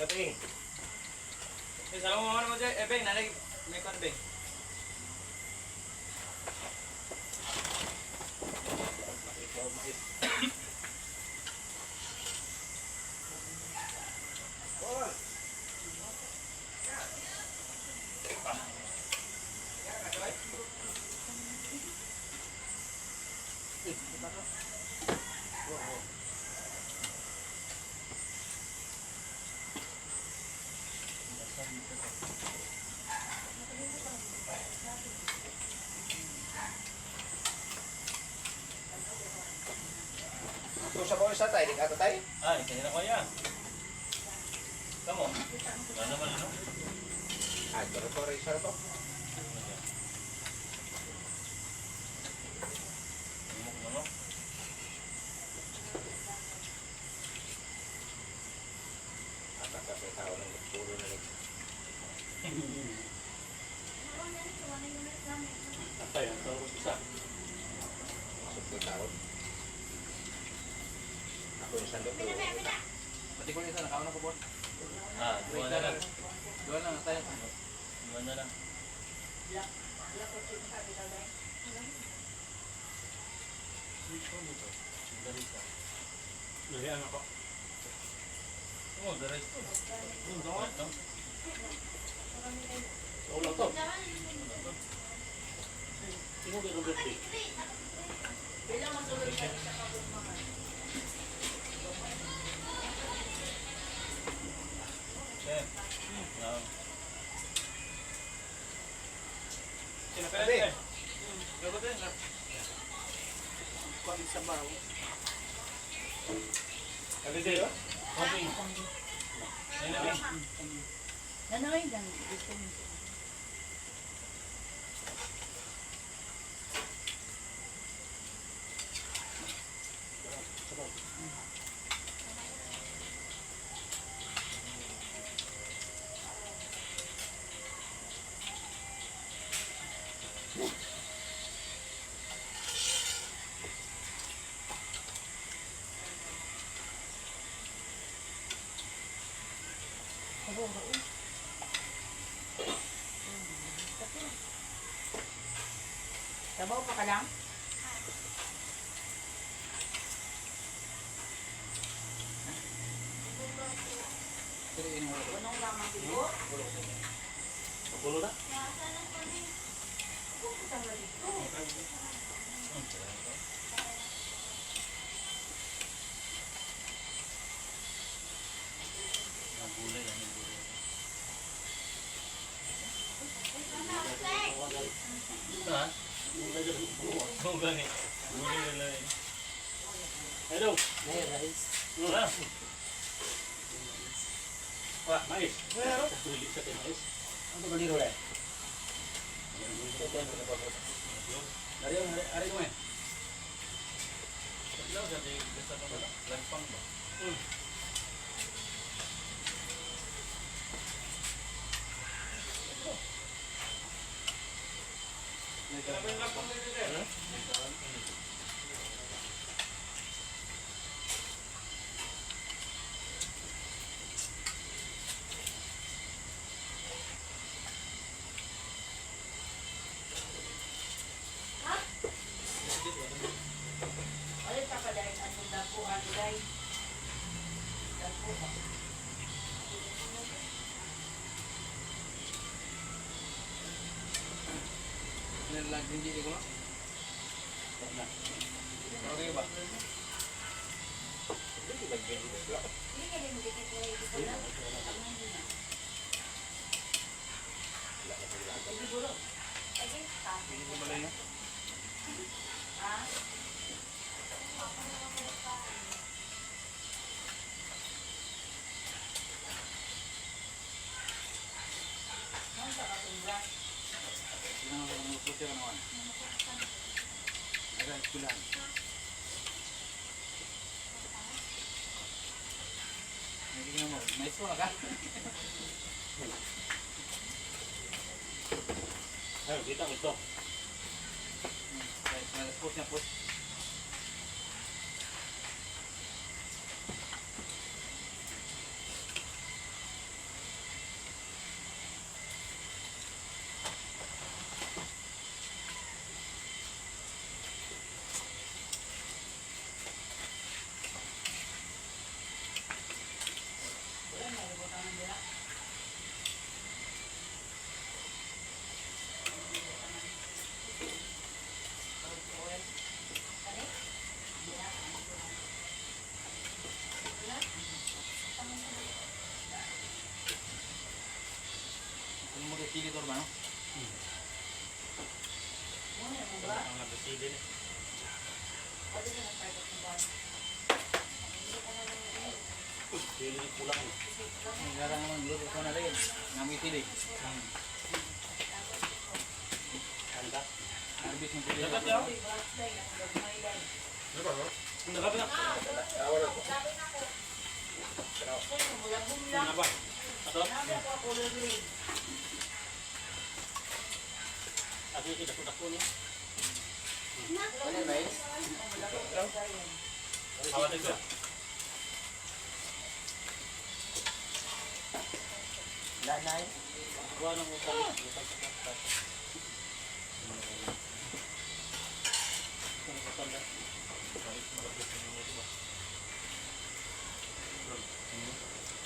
Gabi. Eh, salamat mo naman dyan. Eh, Beng, nanay, may kon, Beng. Kung sa sa tay, di ka tay. Ay, kanya na kuya. Kamo. Wala naman, ano? Ah, pero ko rin sa to. Lumok na, no? Ata ka sa tao ng puro na rin. Atay, ang tawag isa. Masuk ko tao. Ako yung sandok ko. Pati ko isa, nakauna ko po. Ah, duwa na lang. Doon lang, tayo. Duwa na lang. Nalian ako. Oh, the rice to. Ito. Sa ulang to. Tingog yung birthday. Chef. No. Gabi. Kuha sa baraw. Gabi sa'yo? Coffee. Ayun na, Beng. Nanoy lang. Gusto mo. Sabaw pa ka lang? Unong lamang tibo? Magulo na. Ang gulay, ano yung gulay? Ha? Oo, gani. Gulay na lang eh. Hello. May rice. Ah, Wah, mais. Dili sa kay mais. Ano ba liro eh? Ari, ari, ari mo eh. Paglaw sa di, basta pa ba? Lagpang ba? Ulit pa pala yung anong dagpo, ano day? Dagpo ba? Nilalag hindi ko no? Na. Okay ba? Hindi ka rin dikit na ito pala. Ang hindi na. Siguro. Ay, ka. Hindi ko balay no? Ha? Ano sa katumbra? Hindi na ako magputi ka naman. Aga, eskwelahan. Nagiging mo, mais mo na ka? Ay, kita ko ito. Right, post niya, post. Ang nabasili ni. Sili ni kulang. Ang garang naman, luto ko na rin. Ngamit tili. Handa. Arbis ng tili. Dapat yaw. Nakabi na. Ano ba? Ato? Ato yung dako-dako niya. Ano yung mais? Awa dito. Lanay? Kuha ng utang. Utang sa klasa. Utang na.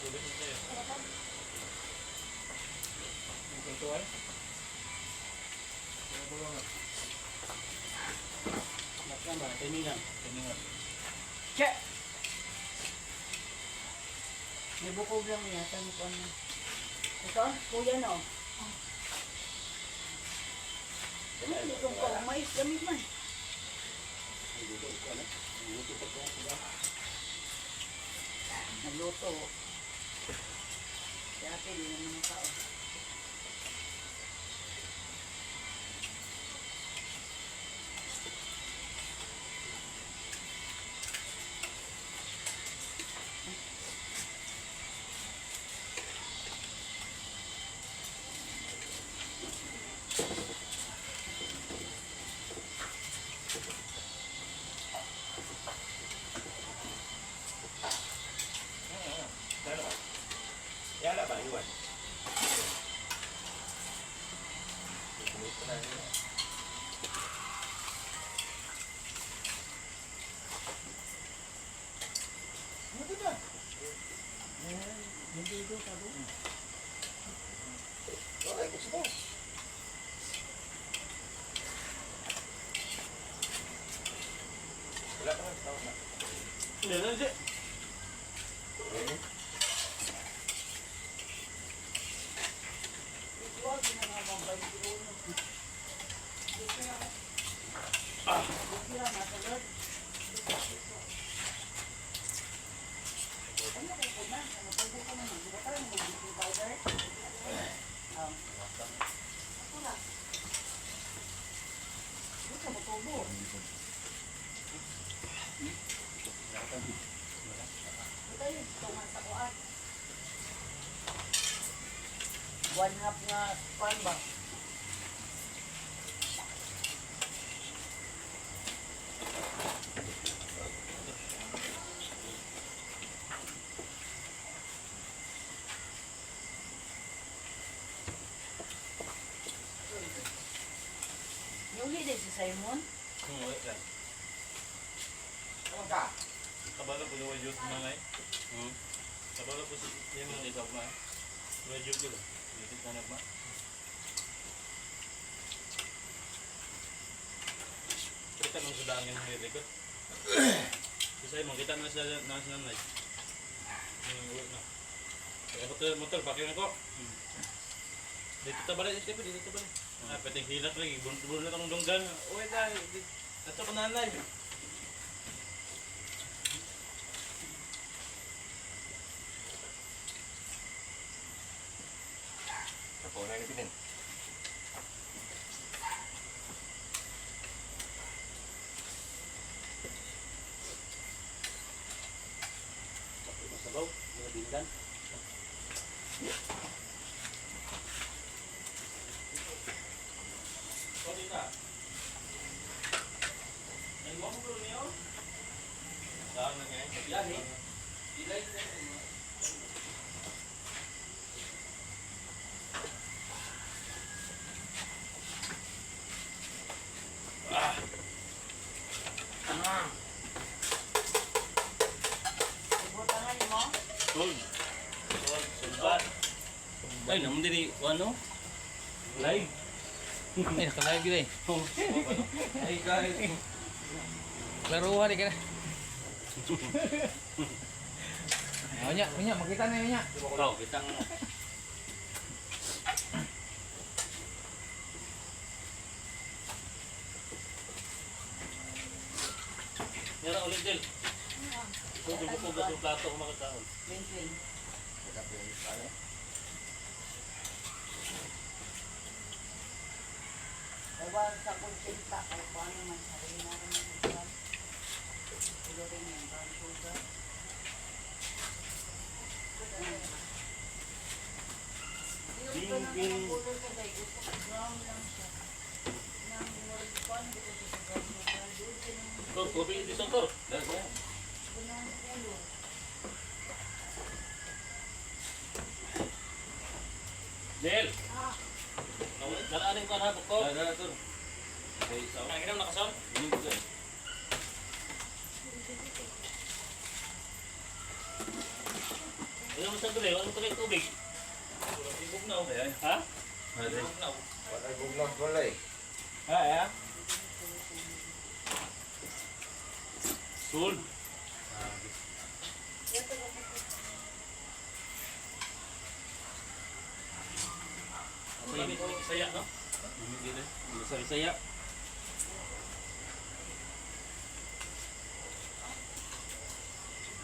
Tubig na tayo. Nakyan ba? Timingan. Timingan. Che! May bukog lang niya. Saan ko ano? Ito, kuya no? Ano, hindi kong kaumay. Lamig man. Nagluto. Si ate, di naman nakao. Yala ba? Iwan. Ito na yun. Ano ba? Okay, gusto ko. Wala pa nga, tawag na. Hindi, hindi. One half nga pan ba? Yung din si Simon. Wait lang. Tawag ka. Kabalo po yung youth mga eh. Kabalo po si yung mga isang mga. Yung youth dito. Youth na nagma. Kita nung sa daan yung record. Kasi mo kita na sila na sila na. Yung uwi na. Kaya motor motor bakit na ko. Dito ta balik, dito dito ta balik. Ah, pwedeng hilak lagi, bulo na tong dunggan. Uwi na. Ato ko nanay. Ako na yung pinin. Masabaw, mga bindan. Sorry na. Ay, mo ko niyo? Saan na ngayon? Yan eh. Ilay na. Ibutangan mo? Gold. Gold. Sumbat. Ay, naman diri, ano? Live. Ay, naka-live yun eh. Ay, guys. Klaruhan eh ka na. Unya, unya, makita na unya. Oh, kita nga. Sa ulit din. Ito ko ba sa plato kung makakaon. Win-win. Ewan sa konsenta kay kung ano man sarili na rin yung ulan. Ulo rin yung brown sugar. Bing, bing. Color ka dahil gusto ko brown lang siya. Nang murag kuan dito sa brown sugar. Doon siya nang Tor, tubig dito tor. kunang color. Del. Ah, Dalaanin ko na ko. Dala tor. Okay, sa Ang ginam nakason. Ini ko eh. Ano mo sa dre? Ano kay tubig? Bugnaw. Ay ay. Ha? Bugnaw. Walay bugnaw walay. Ha, ya. Sul. Ano ba saya no? Sa Bisaya.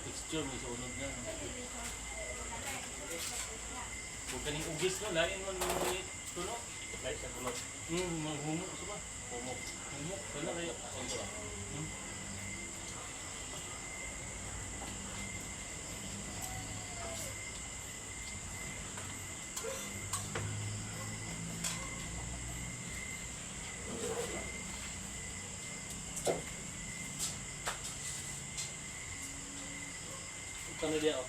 Texture may sunog na. no? Huwag kaning ugis no, lain man mga tuno. Lain sa kulot. Mga humo sa ba? Humok. Humo, wala kayo. Kontra. Ito na diya, oh.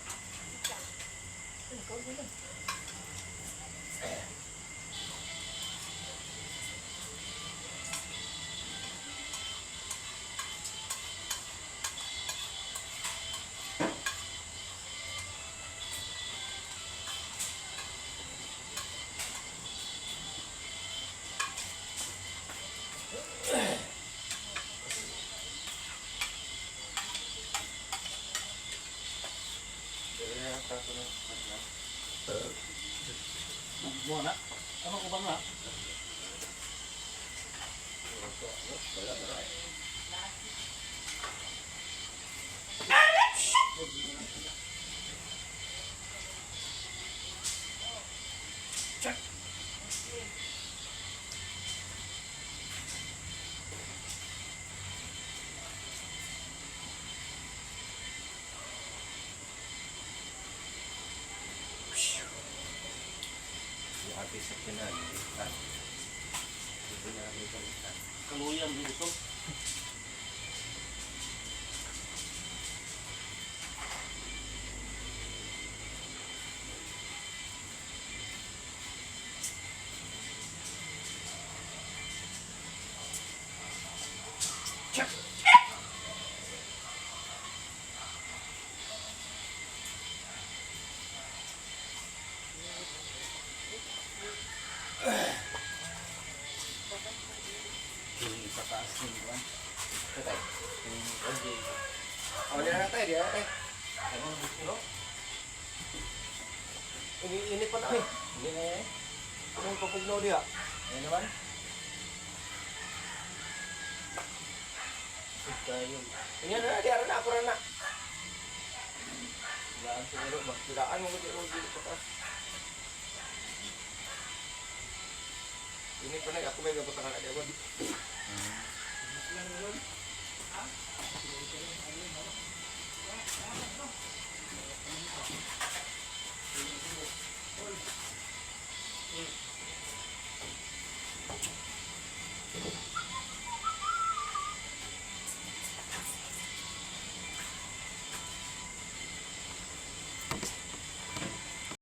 Mo na. Ano ko ba nga? Yung ate sa kinal. Hindi na kami balikan. Kaluyan dito. Yung sa taas ng buwan. Patay. Yung okay. Oh, di na tayo, di na tayo. Ano gusto? Ini pa na eh. Hindi na yan. Anong papugnaw diha? Ano naman? Sud tayo. Ini na, di na, ako na na. Laan siguro ba? Silaan mo ko dito sa taas. Ini pa na, ako may gabutangan na diya.